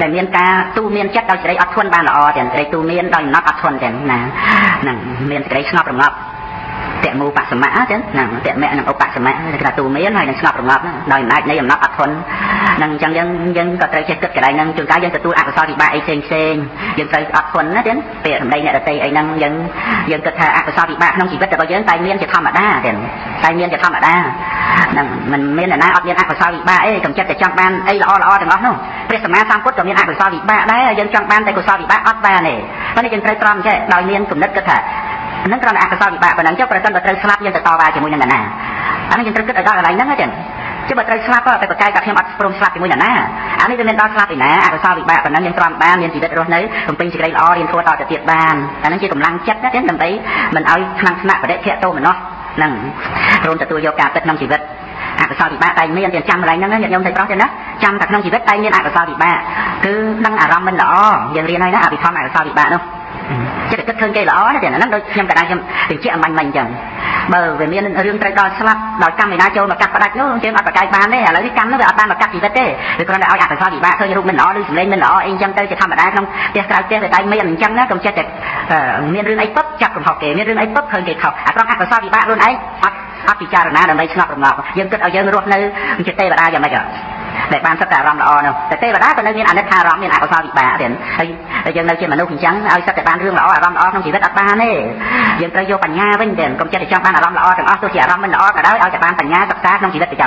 ដែលមានការទូមានចិត្តដោយសេចក្តីអត់ធន់បានល្អទាំងសេចក្តីទូមានដោយអំណត់អត់ធន់ទាំងណាហ្នឹងមានសេចក្តីស្ងប់រងាប់តមូបសមៈចឹងណាតមៈនិងឧបសមៈគេថាទូមានហើយនឹងស្ងប់រងាប់ដោយអំណាចនៃអំណត់អត់ធន់នឹងអញ្ចឹងយើងយើងក៏ត្រូវចេះគិតកន្លែងហ្នឹងជួនកាលយើងទទួលអកុសលវិបាកអីផ្សេងផ្សេងយើងត្រូវអត់ធន់ណាចឹងពាក្យសម្ដីអ្នកដទៃអីហ្នឹងយើងយើងគិតថាអកុសលវិបាកក្នុងជីវិតរបស់យើងតែមានជាធម្មតាចឹងតែមានជាធម្មតាហ្នឹងមិនមានអ្នកណាអត់មានអកុសលវិបាកអីកុំចិត្តតែចង់បានអីល្អល្អទាំងអស់នោះព្រះសម្មាសម្ពុទ្ធក៏មានអកុសលវិបាកដែរយើងចង់បានតែកុសលវិបាកអត់បានទេប៉ុន្តែយើងត្រូវត្រង់ចេះដោយមានគំនិតគិតថាហ្នឹងគ្រាន់តែអកុសលវិបាកប៉ុណ្ណឹងចុះប្រសិនបើត្រូវស្លាប់យើងទៅតវ៉ាជាមួយនឹងអ្នកណាអានេះយើងត្រូវគិតឲ្យដល់កន្លែងហ្នឹងចឹងចុះបើត្រូវស្លាប់តែប្រកែកថាខ្ញុំអត់ព្រមស្លាប់ជាមួយអ្នកណាអានេះវាមានដល់ស្លាប់ឯណាអកុសលវិបាកប៉ុណ្ណឹងយើងទ្រាំបានមានជីវិតរស់នៅបំពេញសេចក្តីល្អរៀនធម៌តទៅទៀតបានអាហ្នឹងជាកម្លាំងចិត្តណាចឹងដើម្បីមិនឲ្យខ្លាំងថ្នាក់បដិភៈតោមនោះហ្នឹងព្រមទទួលយកការពិតក្នុងជីវិតអកុសលវិបាកតែមានចាំចាំកន្លែងហ្នឹងញាតិញោមតែប្រុសទេណាចាំតែក្នុងជីវិតតែមានអកុសលវិបាកគឺដឹងអារម្មណ៍មិនល្អយើងរៀនហើយណាអភិធម្មអកុសលវិបាកនោះចិត្តគិតឃើញគេល្អណាទេហ្នឹងដូចខ្ញុំកណ្ដាលខ្ញុំបញ្ជាក់អំបញ្ញមិញអញ្ចឹងបើវាមានរឿងត្រូវដល់ស្លាប់ដោយកម្មឯណាចូលមកកាត់ផ្ដាច់នោះយើងអត់ប្រកែកបានទេឥឡូវនេះកម្មនោះវាអត់បានមកកាត់ជីវិតទេវាគ្រាន់តែឲ្យអកុសលវិបាកឃើញរូបមិនល្អឬសម្លេងមិនល្អអីអញ្ចឹងទៅជាធម្មតាក្នុងផ្ទះក្រៅផ្ទះវាតែមានអញ្ចឹងណាកុំចេះតែមានរឿងអីពុបចាប់កំហុសគេមានរឿងអីពុបឃើញគេខុសអាត្រង់អកុសលវិបាកខ្លួនឯងអត់អត់ពិចារណាដើម្បីស្ងប់រងាប់យើងគិតឲ្យយើងរស់នៅជាទេវតាយ៉ាងម៉េចដែលបានសិតតែអារម្មណ៍ល្អនោះតែទេវតាក៏នៅមានអនិច្ចាអារម្មណ៍មានអកុសលវិបាកទៀតហើយយើងនៅជាមនុស្សអញ្ចឹងឲ្យសិតតែបានរឿងល្អអារម្មណ៍ល្អក្នុងជីវិតអត់បានទេយើងត្រូវយកបញ្ញាវិញទេកុំចិត្តតែចង់បានអារម្មណ៍ល្អទាំងអស់ទោះជាអារម្មណ៍មិនល្អក៏ដោយឲ្យតែបានបញ្ញាសិក្សាក្នុងជីវិតប្រចាំ។